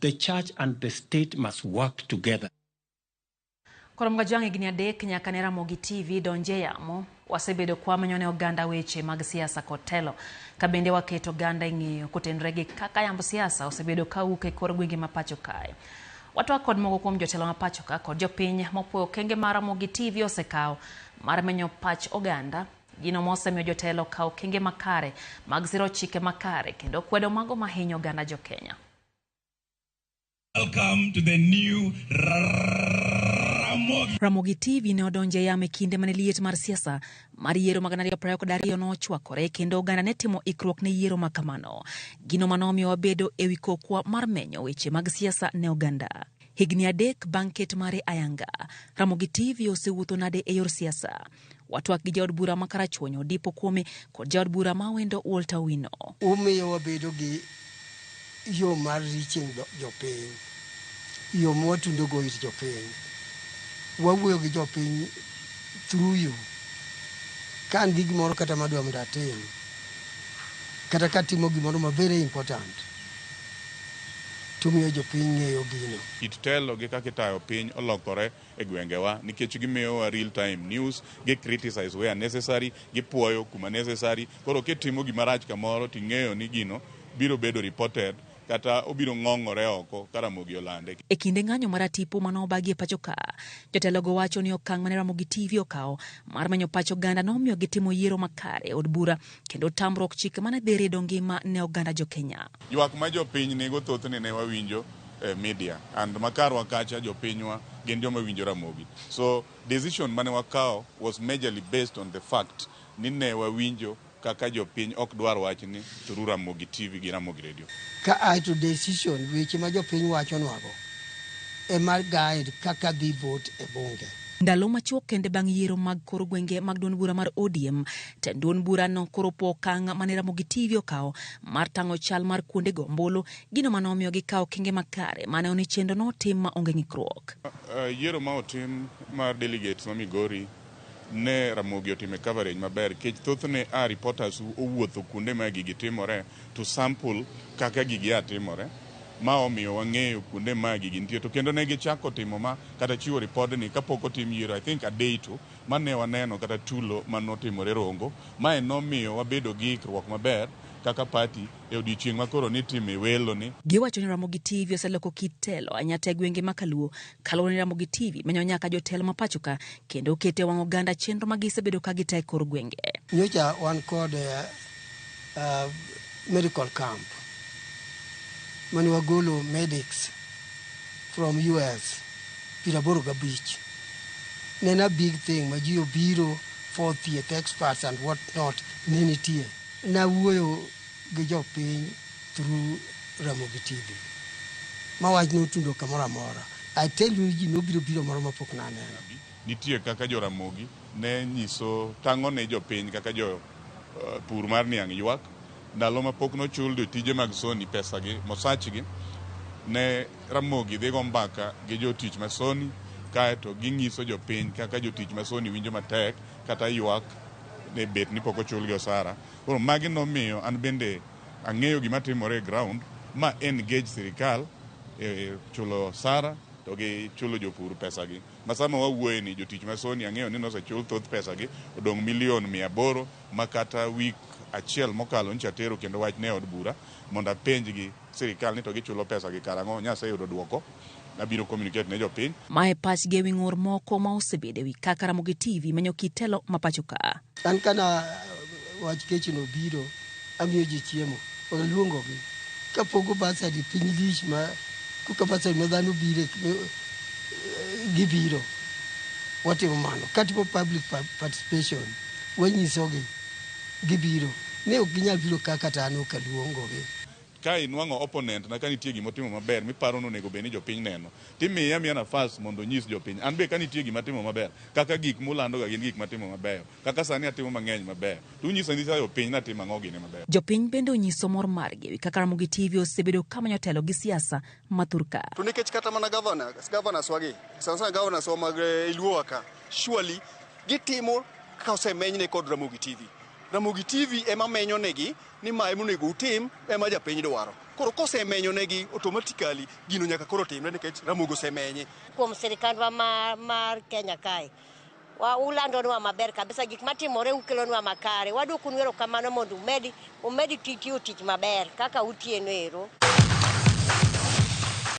The church and the state must work together. Koro mga higni 3 nyaka ne Ramogi TV donje yamo, wasebedo kwamenyo ne oganda weche mag siasa kod telo, ka bende waketo oganda e ng'eyo kotenore gi kaka yamb siasa osebedo kawuok e kor gwenge ma pacho kae. Watwak kod moko kuom jotelo ma pacho ka kod jopiny mopuoyo okenge ma Ramogi TV osekawo mar menyo pach oganda, gino mosemiyo jotelo okawo okenge makare mag siro chike makare kendo kwedo mago mahinyo oganda jokenya. Welcome to the new Ramogi. Ramogi TV ne odonjo e yamo e kinde mane liet mar siasa mar yiero mag 2022 nochwakore kendo oganda ne timo ikruok ne yiero ma kamano. Gino manomiyo wabedo e wi kokwa mar menyo weche mag siasa ne oganda. Higni 3 bang' ket mare ayanga, Ramogi TV osewuotho nade e yor siasa? Watwak gi jaod bura ma Karachuonyo Odipo Kuome kod jaod bura ma Awendo Walter Owino. Umiyo wabedo gi yo mar reaching jopiny, yo mwatundo go ir jopiny. Wawuoyo gi jopiny through you. Ka an gi gimoro kata madwa mondo atim, kata katimo gimoro ma very important, to miyo jopiny ng'eyo gino. Kit telo gi kaka itayo piny olokore e gwengewa nikech gimiyowa real time news, gi criticize where necessary, gipuoyo kuma necessary. Koro kitimo gima rach kamoro ting'eyo ni gino biro bedo reported kata obiro ng'ong'ore oko ka Ramogi olande. E kinde ng'anyo mar atipo manobagi e pacho ka, jotelogo wacho ni okang' mane Ramogi TV okawo mar menyo pach oganda nomiyo gitimo yiero makare e od bura kendo tamruok chike mane dhi rido ngima ne oganda jokenya. Ywak ma jopiny nigo thothne ne wawinjo e media and makarwa kacha jopinywa gin joma winjo Ramogi. So decision mane wakawo was majorly based on the fact ni ne wawinjo kaka jopiny ok dwar wachni through Ramogi TV gi Ramogi Radio. Ka ae to decision weche ma jopiny wachonwago ema guide kaka dhi vote e bunge. Ndalo machuok kende bang' yiero mag kor gwenge mag duond bura mar ODM, tend duond burano koro opuo okang' mane Ramogi TV okawo mar tang'o chal mar kuonde go ombulu, gino manomiyo gikawo okenge makare mane oni chenro notim maonge ng'ikruok. Yiero ma otim mar delegates ma Migori ne Ramogi otime coverage maber nikech thothne a reporters owuotho kuonde ma gigi timore to sample kaka gigi a timore ma omiyo wang'eyo kuonde ma gigi nitie to kendo ne gichako timo ma kata chiwo ripodni kapok otim yiero I think a day to mane waneno kata tulo manotimore Rongo mae nomiyo wabedo gi ikruok maber kaka party e odiochieng' ma koro nitime welo ni. Giwacho ni Ramogi TV oseloko kit telo ahinya te gwenge ma Kaluo kaluwore ni Ramogi TV menyo nyaka jotelo ma pacho ka kendo okete wang' oganda chenro ma gisebedo ka gitayo e kor gwenge. Nyocha wan kod medical camp mane wagolo medics from US 85. Ne en a big thing ma ji obiro for thieth experts and what not ne nitie. Nawuoyo gi jopiny through Ramogi TV ma wach notundo kamoro amora. I tell you ji nobiro biro moro mapok naneno. Nitie kaka jo Ramogi ne nyiso tang'o ne jopiny kaka jo pur mar niang' ywak ndalo ma pok nochul jotije mag Sony pesagi mosachgi ne Ramogi dhi go mbaka gi jotich ma Sony kaeto ging'iso jopiny kaka jotich ma Sony winjo matek kata ywak ne bet ni pok ochulgi osara. Koro magi nomiyo an bende ang'eyo gima timore e ground ma engage sirikal e chulo osara to gi chulo jopur pesagi. Ma sama wawuoye ni jotich ma Sony ang'eyo ni nosechul thoth pesagi odong' milion 800 ma kata wik achiel mokalo nyocha atero kendo wach ne od bura mondo apenjgi sirikal ni to gichulo pesagi karang'o. Nyaseyudo duoko nabiro communicate ne jopiny. Mae pachgi ewi ng'ur moko ma osebedo ewi kaka Ramogi TV menyo kit telo ma pacho ka. An kana wach kech no biro amiyo ji chiemo aluongogi kapogo basari piny lich ma koka basari ma dhano bire gibiro watimo mano katimo public participation wanyisogi gibiro ne ok ginyal biro ka kata an ok aluongogi. Ka inwang'o opponent na ka nitie gima otimo maber miparo ni onego bed ni jopiny neno timiye amiya nafas mondo onyis jopiny. An be ka nitie gima atimo maber kaka gik mulando ga gin gik matimo mabeyo kaka sani atimo mang'eny mabeyo to unyisa nyisa jopiny natimo ang'o gini maber. Jopiny bende onyiso mor margi ewi kaka Ramogi TV osebedo kamanyo telo gi siasa ma thurka. To nikech kata mana governors wagi sana sana governors wa mag Luo ka surely gitimo ka osemenyne kod Ramogi TV. Ramogi TV ema menyo negi ni ma ema onego utim ema japiny dwaro. Koro kosemenyo negi automatically gino nyaka koro timre nikech Ramogi osemenye. Kuom sirikandwa mar Kenya kae, wa ulandonwa maber kabisa gik matimore ukelonwa makare. Waduokonu erokamano mondo umedi tiyo tich maber kaka utieno ero.